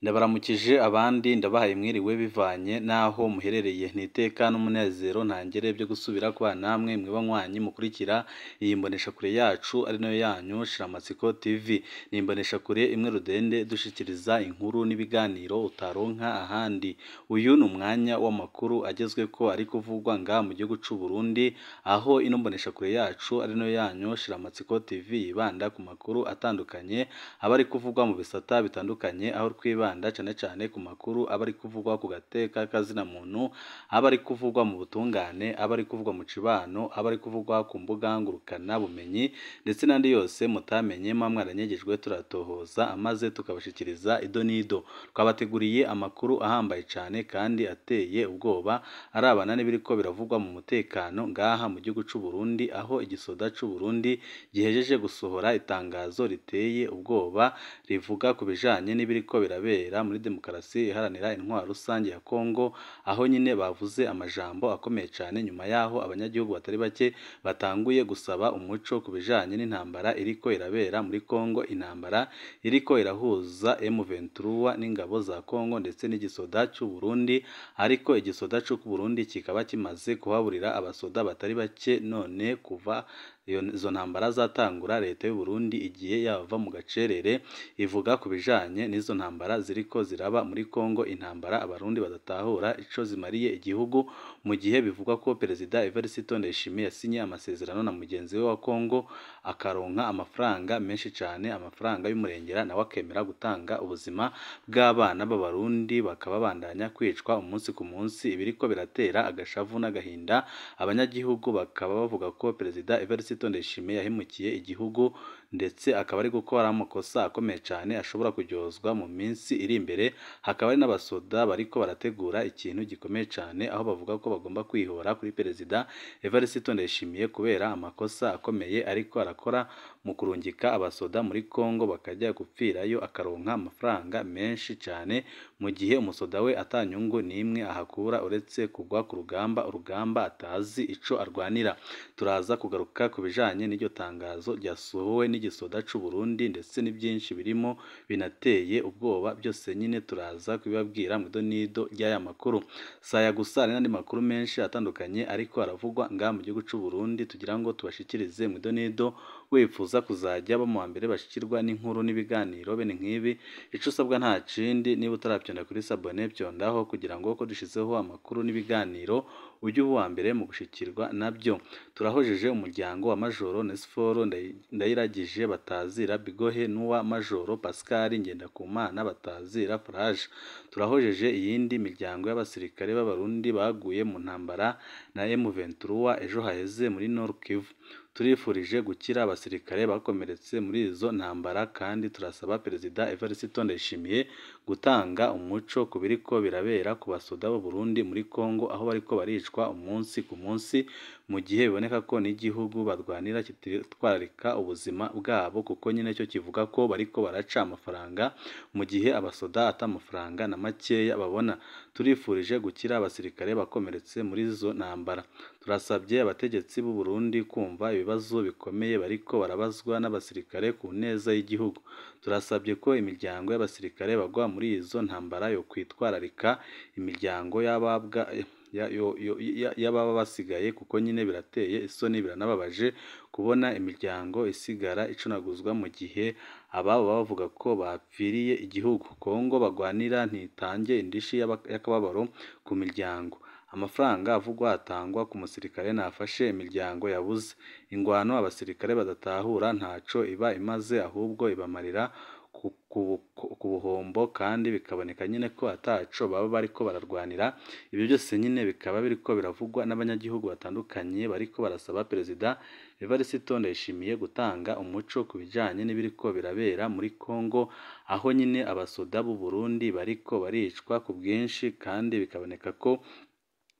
Ndabaramukije abandi ndabahaye mwiriwe bivanye n'aho muherereye, ni iteka n'umunezero ntangere byo gusubira kubana namwe mwe banywanyi mukurikira iyi mboneshakure yacu ari nayo yanyu Shiramatsiko TV. Ni imboneshakure imwe rudende dushikiriza inkuru n'ibiganiro utaronka ahandi. Uyu ni umwanya w'amakuru agezweko ari kuvugwa ngaha mu gihugu c'u Burundi, aho ino mboneshakure yacu ari nayo yanyu Shiramatsiko TV yibanda ku makuru atandukanye aba ari kuvugwa mu bisata bitandukanye, aho twibanda cane cane ku makuru aba ari kuvugwa ku gateka k'azina muntu, aba ari kuvugwa mu butungane, aba ari kuvugwa mu cibano, aba ari kuvugwa ku mbuga ngurukana bumenyi ndetse n'andi yose mutamenye muba mwaranyegejwe turatohoza maze tukabashikiriza ido n'ido. Twabateguriye amakuru ahambaye cane kandi ateye ubwoba arabana n'ibiriko biravugwa mu mutekano ngaha mu gihugu c'u Burundi, aho igisoda c'u Burundi gihejeje gusohora itangazo riteye ubwoba rivuga ku bijanye n'ibiriko birabera muri demokarasi iharanira intwaro rusange ya Kongo, aho nyine bavuze amajambo akomeye cane nyuma yaho abanyagihugu batari bake batanguye gusaba umuco ku bijanye n'intambara iriko irabera muri Kongo, intambara iriko irahuza M23 n'ingabo za Kongo ndetse n'igisoda c'u Burundi, ariko igisoda c'u Burundi kikaba kimaze kuhaburira abasoda batari bake. None kuva izo ntambara zatangura, leta y'u Burundi igiye yava mu gacerere ivuga ku bijanye n'izo ntambara ziriko ziraba muri Kongo, intambara abarundi badatahura ico zimariye igihugu, mu gihe bivugwa ko Perezida Evariste Ndayishimiye yasinye amasezerano na mugenzi we wa Kongo akaronka amafaranga menshi cane, amafaranga y'umurengera, nawe akemera gutanga ubuzima bw'abana b'abarundi bakaba bandanya kwicwa umunsi ku munsi. Ibiriko biratera agashavu n'agahinda abanyagihugu, bakaba bavuga ko Perezida Evariste Ndayishimiye yahemukiye igihugu ndetse akaba ari gukora amakosa akomeye cane ashobora kuryozwa mu minsi iri imbere. Hakaba hari n'abasoda bariko barategura ikintu gikomeye cane, aho bavuga ko bagomba kwihora kuri Perezida Evariste Ndayishimiye kubera amakosa akomeye ariko arakora mu kurungika abasoda muri Kongo bakajya gupfirayo, akaronka amafaranga menshi cane, mu gihe umusoda we atanyungu n'imwe ahakura uretse kugwa ku rugamba, urugamba atazi ico arwanira. Turaza kugaruka ku bijanye n'iryo tangazo ryasohowe n'igisoda c'u Burundi ndetse n'ibyinshi birimo binateye ubwoba, byose nyine turaza kubibabwira mu idonido ry'aya makuru. Saya gusa hari n'andi makuru menshi atandukanye ariko aravugwa ngaha mu gihugu c'u Burundi, tugira ngo tubashikirize mu idonido. Wifuza kuzajya bo mu wa mbere bashikirwa n'inkuru n'ibiganiro bene nk'ibi, ico usabwa nta kindi, niba utaravyonda kuri sabone vyondaho kugira ngo ko dushizeho amakuru n'ibiganiro ujye uba uwa mbere mu gushikirwa nabyo. Turahojeje umuryango wa Majoro Nesforo Ndayiragije batazira Bigohe n'uwa Majoro Pascal Ngendakumana batazira Faraje. Turahojeje iyindi miryango y'abasirikare b'abarundi baguye mu ntambara na M23 ejo haheze muri Nord Kivu. Turifurije gukira abasirikare bakomeretse muri izo ntambara, kandi turasaba Perezida Evariste Ndayishimiye gutanga umuco ku biriko birabera ku basoda b'u Burundi muri Kongo, aho bariko baricwa umunsi ku munsi, mu gihe biboneka ko n'igihugu barwanira kititwararika ubuzima bwabo, kuko nyine cyo kivuga ko bariko baraca amafaranga, mu gihe abasoda ata amafaranga na makeya babona. Turifurije gukira abasirikare bakomeretse muri izo ntambara. Turasabye abategetsi b'u Burundi kumva ibibazo bikomeye bariko barabazwa n'abasirikare ku neza y'igihugu. Turasabye ko imiryango y'abasirikare bagwa muri izo ntambara yo kwitwararika imiryango y'ababwa y'ababa basigaye, kuko nyine birateye isoni biranababaje kubona imiryango isigara icunaguzwa mu gihe ababo bavuga ko bapfiriye igihugu. Kongo bagwanira ntitange indishi y'akababaro ku miryango. Amafaranga avugwa atangwa ku musirikare nafashe imiryango yabuze. Ingwano abasirikare badatahura ntaco iba imaze, ahubwo ibamarira ku buhombo, kandi bikaboneka nyine ko ataco baba bariko bararwanira. Ibyo byose nyine bikaba biriko biravugwa n'abanyagihugu batandukanye bariko barasaba Perezida Evariste Ndayishimiye gutanga umuco ku bijanye n'ibiriko birabera muri Kongo, aho nyine abasoda b'u Burundi bariko baricwa ku bwinshi, kandi bikaboneka ko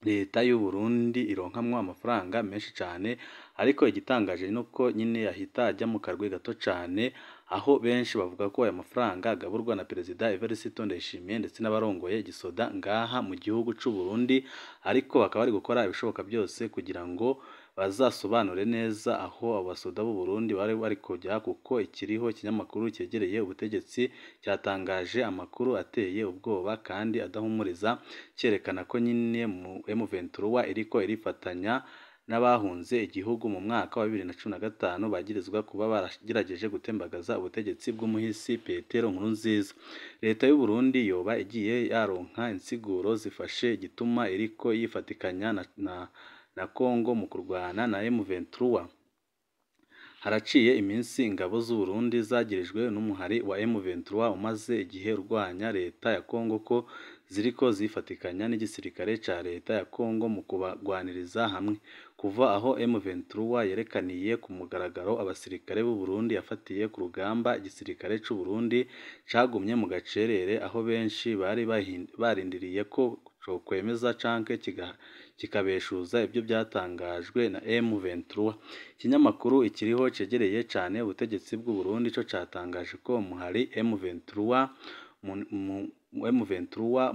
leta y'u Burundi ironkamwo amafaranga menshi cane. Ariko igitangaje nuko nyine yahita ajya mu karwi gato cane, aho benshi bavuga ko aya mafaranga agaburwa na Perezida Evariste Ndayishimiye ndetse n'abarongoye igisoda ngaha mu gihugu c'u Burundi, ariko bakaba bari gukora ibishoboka byose kugira ngo bazasobanure neza aho abo basoda b'u Burundi bari bari kujya, kuko ikiriho ikinyamakuru cyegereye ubutegetsi cyatangaje amakuru ateye ubwoba kandi adahumuriza, cyerekana ko nyine mu M23 iriko irifatanya n'abahunze igihugu mu mwaka wa 2015 bagirizwa kuba baragerageje gutembagaza ubutegetsi bw'umuhisi Petero Nkurunziza. Leta y'u Burundi yoba igiye yaronka insiguro zifashe igituma iriko yifatikanya na Congo mu kurwana na M23. Haraciye iminsi ingabo z'u Burundi zagirijwe n'umuhari wa M23 umaze igihe urwanya leta ya Congo ko ziriko zifatikanya n'igisirikare ca leta ya Congo mu kubagwaniriza hamwe. Kuva aho M23 yerekaniye ku mugaragaro abasirikare b'u Burundi yafatiye ku rugamba, igisirikare c'u Burundi cagumye mu gacerere, aho benshi bari barindiriye ko cokwemeza canke kikabeshuza ibyo byatangajwe na M23. Ikinyamakuru ikiriho cegereye cane ubutegetsi bw'u Burundi co catangaje ko umuhari M23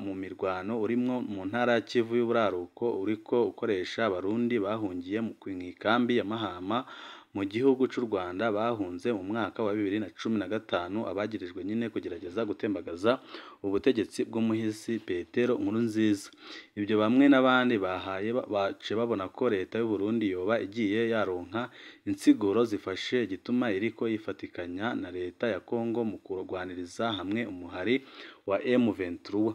mu mirwano urimwo mu ntara ya Kivu y'Uburaruko uriko ukoresha abarundi bahungiye mu ikambi ya Mahama mu gihugu c'u Rwanda bahunze mu mwaka wa 2015, abagirijwe nyine kugerageza gutembagaza ubutegetsi bw'umuhisi Petero Nkurunziza. Ibyo bamwe n'abandi bahaye bace babona ko leta y'u Burundi yoba igiye yaronka insiguro zifashe igituma iriko yifatikanya na leta ya Congo mu kurwaniriza hamwe umuhari wa M23.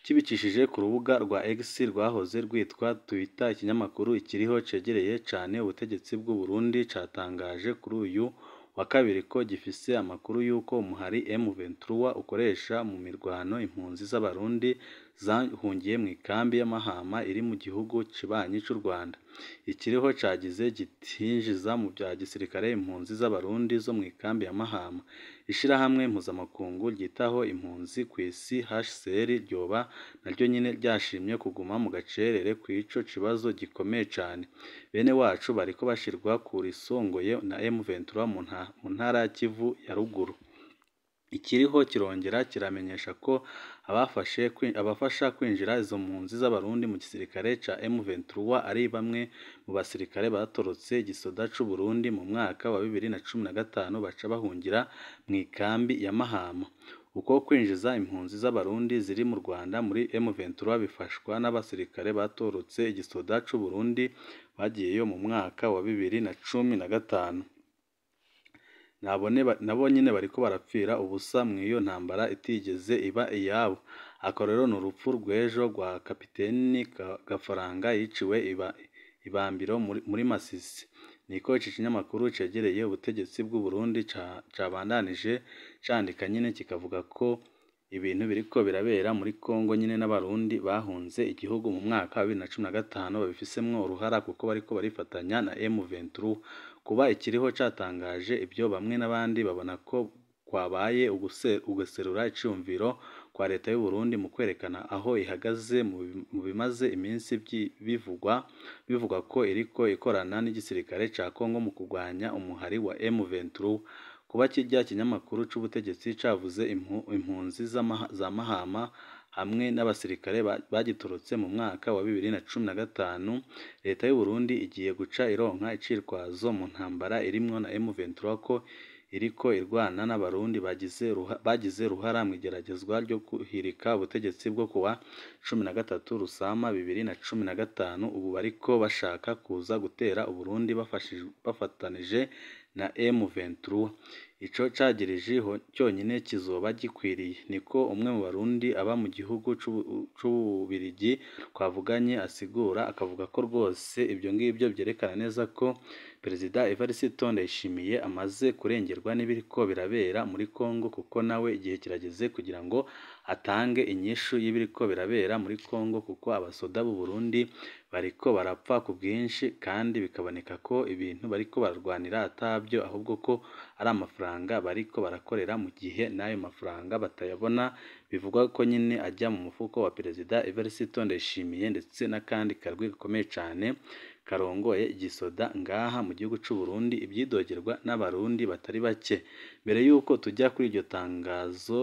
Kibicishije ku rubuga rwa X rwahoze rwitwa Twitter, ikinyamakuru ikiriho cegereye cane ubutegetsi bw'u Burundi catangaje kuri uyu wa kabiri ko gifise amakuru y'uko umuhari M23 ukoresha mu mirwano impunzi z'abarundi zahungiye mu ikambi ya Mahama iri mu gihugu kibanyi c'u Rwanda. Ikiriho cagize gitinjiza mu bya gisirikare impunzi z'abarundi zo mu ikambi ya Mahama. Ishirahamwe mpuzamakungu ryitaho impunzi ku isi HCR ryoba naryo nyine ryashimye kuguma mu gacerere kw'ico kibazo gikomeye cane. Bene wacu bariko bashirwa ku risongoye na M23 mu ntara ya Kivu ya ruguru. Ikiriho kirongera kiramenyesha ko abafasha kwinjira izo mpunzi z'abarundi mu gisirikare ca M23 ari bamwe mu basirikare batorotse igisoda c'u Burundi mu mwaka wa 2015 baca bahungira mu ikambi ya Mahama. Uko kwinjiza impunzi z'abarundi ziri mu Rwanda muri M23 bifashwa n'abasirikare batorotse igisoda c'u Burundi bagiyeyo mu mwaka wa 2015. Nabo nyine bariko barapfira ubusa mw'iyo ntambara itigeze iba iyabo. Ako rero ni urupfu rw'ejo rwa kapiteni Gafaranga yiciwe ibambiro muri Masisi. Niko iki kinyamakuru cegereye ubutegetsi bw'u Burundi cabandanije candika nyine kikavuga ko ibintu biriko birabera muri Congo nyine n'abarundi bahunze igihugu mu mwaka wa 2015 babifisemwo uruhara kuko bariko barifatanya na M23. Kuba ikiriho catangaje ibyo, bamwe n'abandi babona ko kwabaye uguserura iciyumviro kwa leta y'u Burundi mu kwerekana aho ihagaze mu bimaze iminsi bivugwa ko iriko ikorana n'igisirikare ca Congo mu kurwanya umuhari wa M23. Kuba kirya kinyamakuru c'ubutegetsi cavuze impunzi za Mahama hamwe n'abasirikare bagitorotse mu mwaka wa 2015, leta y'u Burundi igiye guca ironka icitwazo mu ntambara irimwo na M23 ko iriko irwana n'abarundi bagize uruhara mu igeragezwa ryo guhirika ubutegetsi bwo kuwa 13 Rusama 2015, ubu bariko bashaka kuza gutera Uburundi bafatanije na M23. Ico cagiriji cyonyine kizoba gikwiriye, niko umwe mu barundi aba mu gihugu c'Ububirigi twavuganye asigura, akavuga ko rwose ibyo ngibyo byerekana neza ko Perezida Evariste Ndayishimiye amaze kurengerwa n'ibiriko birabera muri Congo, kuko nawe igihe kirageze kugira ngo atange inyishu y'ibiriko birabera muri Congo, kuko abasoda b'u Burundi bariko barapfa ku bwinshi kandi bikaboneka ko ibintu bariko bararwanira atabyo, ahubwo ko ari amafaranga bariko barakorera, mu gihe n'ayo mafaranga batayabona bivugwa ko nyine ajya mu mufuko wa Perezida Evariste Ndayishimiye ndetse n'akandi karwi gakomeye cane karongoye igisoda ngaha mu gihugu c'u Burundi, ibyidogerwa n'abarundi batari bake. Mbere yuko tujya kuri iryo tangazo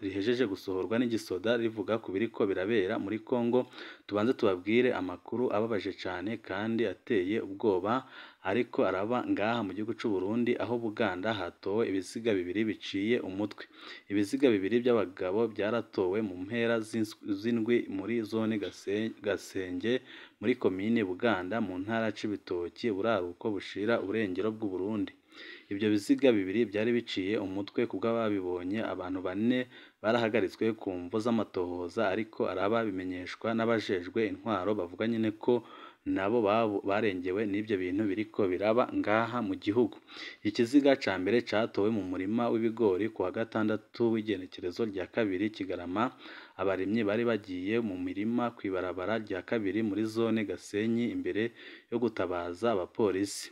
rihejeje gusohorwa n'igisoda rivuga ku biriko birabera muri Kongo, tubanze tubabwire amakuru ababaje cane kandi ateye ubwoba ariko araba ngaha mu gihugu c'u Burundi, aho Buganda hatowe ibiziga bibiri biciye umutwe. Ibiziga bibiri by'abagabo byaratowe mu mpera z'indwi muri zone Gasenge muri komine Buganda mu ntara Cibitoki, buraruko bushira uburengero bw'u Burundi. Ibyo biziga bibiri byari biciye umutwe kubw'ababibonye, abantu bane barahagaritswe ku mvo z'amatohoza, ariko araba bimenyeshwa n'abajejwe intwaro bavuga nyine ko nabo barengewe n'ibyo bintu biriko biraba ngaha mu gihugu. Ikiziga ca mbere catowe mu murima w'ibigori ku wa gatandatu w'igenekerezo rya kabiri Kigarama, abarimyi bari bagiye mu mirima kw'ibarabara rya kabiri muri zone Gasenyi imbere yo gutabaza abapolisi.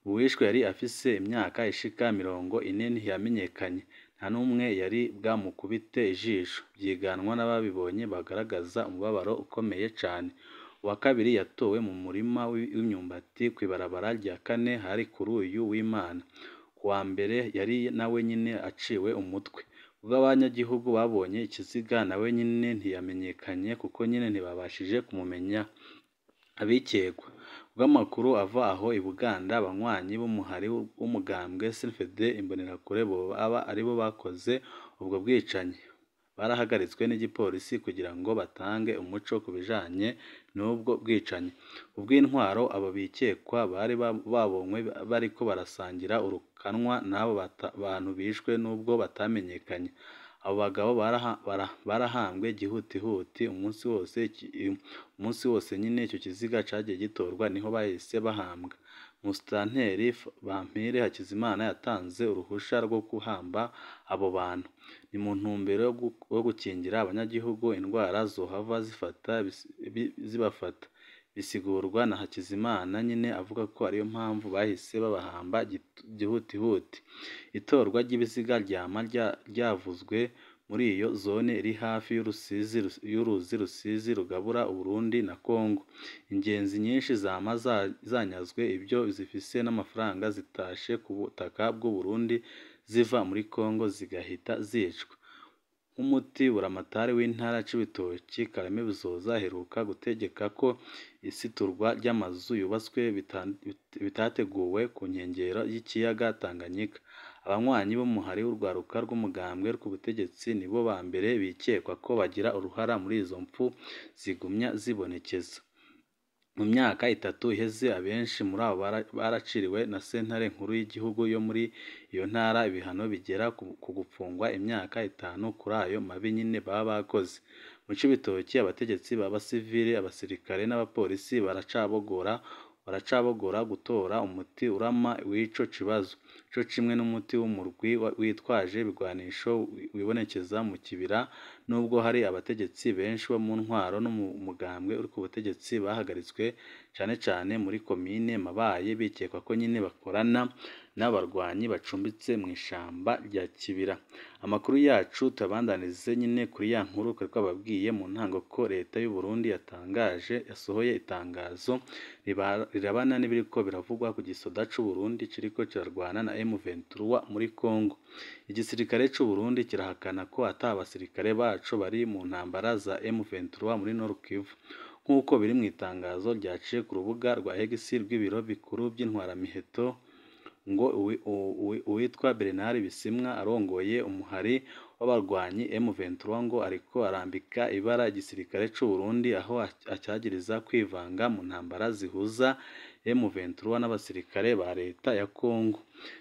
Uwishwe yari afise imyaka ishika 40 ntiyamenyekanye, nta n'umwe yari bwamukubite ijisho, vyiganwa n'ababibonye bagaragaza umubabaro ukomeye cane. Uwa kabiri yatowe mu murima w'imyumbati kw'ibarabara rya kane hari kuri uyu w'Imana. Kuwa mbere yari nawe nyene aciwe umutwe. Ubwo abanyagihugu babonye ikiziga nawe nyene ntiyamenyekanye kuko nyene ntibabashije kumumenya. Abikekwa bw'amakuru ava aho i Buganda, abanywanyi b'umuhari w'umugambwe CNDD Imbonerakure boba aribo bakoze ubwo bwicanyi, barahagaritswe n'igipolisi kugira ngo batange umuco ku bijanye n'ubwo bwicanyi. Ubw'intwaro abo bikekwa bari babonywe bariko barasangira urukanwa n'abo bantu bishwe n'ubwo batamenyekanye. Abo bagabo barahambwe gihutihuti umunsi wose nyine icyo kiziga cagiye gitorwa niho bahise bahambwa. Musitanteri Bampire Hakizimana yatanze uruhusha rwo guhamba abo bantu. Ni mu ntumbero yo gukingira abanyagihugu indwara zohava zibafata. Bisigurwa na Hakizimana nyine avuga ko ariyo mpamvu bahise babahamba gihutihuti. Itorwa ry'ibiziga ryama ryavuzwe muri iyo zone iri hafi y'uruzi Rusizi rugabura Uburundi na Kongo. Ingenzi nyinshi zama zanyazwe ibyo zifise n'amafaranga zitashe ku butaka bw'u Burundi ziva muri Kongo zigahita zicwa. Nk'umuti, buramatari w'intara Cibitoki Karame Bizoza aheruka gutegeka ko isiturwa ry'amazu yubatswe bitateguwe ku nkengero y'ikiyaga Tanganyika. Abanywanyi b'umuhari w'urwaruka rw'umugambwe ku butegetsi nibo ba mbere bikekwa ko bagira uruhara muri izo mpfu zigumya zibonekeza. Mu myaka itatu iheze abenshi muri abo baraciriwe na sentare nkuru y'igihugu yo muri iyo ntara ibihano bigera ku gupfungwa imyaka 5 kuri ayo mabi nyine baba bakoze. Mu Cibitoki abategetsi b'abasivili, abasirikare n'abapolisi baracabogora gutora umuti urama w'ico kibazo, co kimwe n'umuti w'umurwi witwaje ibigwanisho wibonekeza mu kibira, nubwo hari abategetsi benshi bo mu ntwaro no mu mugambwe uri ku butegetsi bahagaritswe cane cane muri komine Mabayi bikekwa ko nyine bakorana n'abarwanyi bacumbitse mw'ishamba rya Kibira. Amakuru yacu tuyabandanize nyine kuri ya nkuru twari twababwiye mu ntango ko leta y'u Burundi yatangaje yasohoye itangazo rirabana n'ibiriko biravugwa ku gisoda c'u Burundi kiriko kirarwana na M23 muri Kongo. Igisirikare c'u Burundi kirahakana ko ata basirikare baco bari mu ntambara za M23 muri Nord Kivu, nk'uko biri mu itangazo ryaciye ku rubuga rwa X rw'ibiro bikuru by'intwaramiheto. Ngo uwitwa Bernard Bisimwa arongoye umuhari w'abarwanyi M23 ngo ariko arambika ibara igisirikare c'u Burundi aho acyagiriza kwivanga mu ntambara zihuza M23 n'abasirikare ba leta ya Kongo.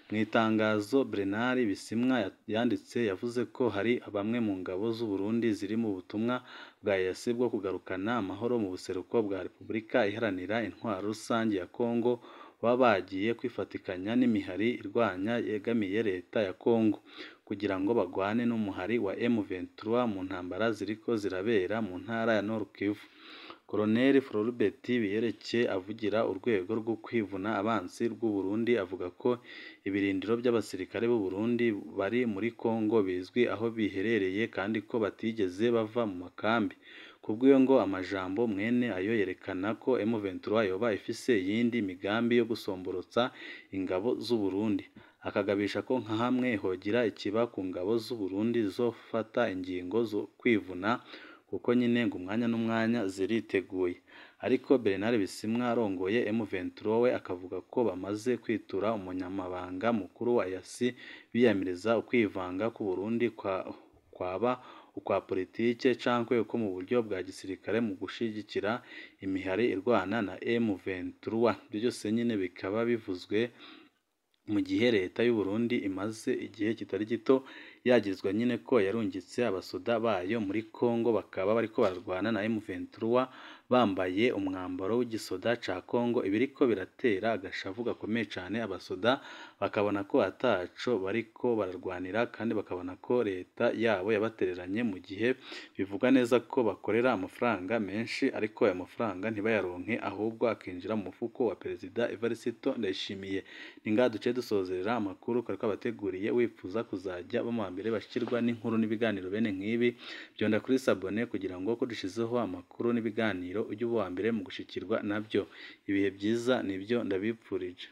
Mu itangazo Bernard Bisimwa yanditse yavuze ko hari bamwe mu ngabo z'u Burundi ziri mu butumwa bwa EAC bwo kugarukana amahoro mu buseruko bwa Repubulika Iharanira Intwaro Rusange ya Kongo baba bagiye kwifatikanya n'imihari irwanya yegamiye leta ya Kongo kugira ngo bagwane n'umuhari wa M23 mu ntambara ziriko zirabera mu ntara ya Nord Kivu. Colonel Floribert Biyereke avugira urwego rwo kwivuna abansi rw'u Burundi avuga ko ibirindiro by'abasirikare b'u Burundi bari muri Kongo bizwi aho biherereye kandi ko batigeze bava mu makambi. Kubw'iyo ngo amajambo mwene ayo yerekana ko M23 yoba ifise iyindi migambi yo gusomborotsa ingabo z'u Burundi. Akagabisha ko nka hamwe hogira ikiba ku ngabo z'u Burundi zofata ingingo zo kwivuna kuko nyine ngo umwanya n'umwanya ziriteguye. Ariko Bernard Bisimwa arongoye M23 we akavuga ko bamaze kwitura umunyamabanga mukuru wa EAC biyamiriza ukwivanga k'u Burundi kwaba ukwa politike cankwe uko mu buryo bwa gisirikare mu gushigikira imihari irwana na M23. Ibyo byose nyine bikaba bivuzwe mu gihe leta y'u Burundi imaze igihe kitari gito yagirizwa nyine ko yarungitse abasoda bayo muri Congo bakaba bariko bararwana na M23 bambaye umwambaro w'igisoda ca Congo, ibiriko biratera agashavu gakomeye cane abasoda bakabona ko ataco bariko bararwanira kandi bakabona ko leta yabo yabatereranye mu gihe bivugwa neza ko bakorera amafaranga menshi ariko ayo mafaranga ntibayaronke ahubwo akinjira mu mufuko wa Perezida Evariste Ndayishimiye. Ni ngaha duce dusozerera amakuru twari twabateguriye, wifuza kuzajya ba mbere bashikirwa n'inkuru n'ibiganiro bene nk'ibi byonda kuri sabone kugira ngo ko dushizeho amakuru n'ibiganiro ujye uba uwa mbere mu gushikirwa nabyo. Ibihe byiza nibyo ndabipfurije.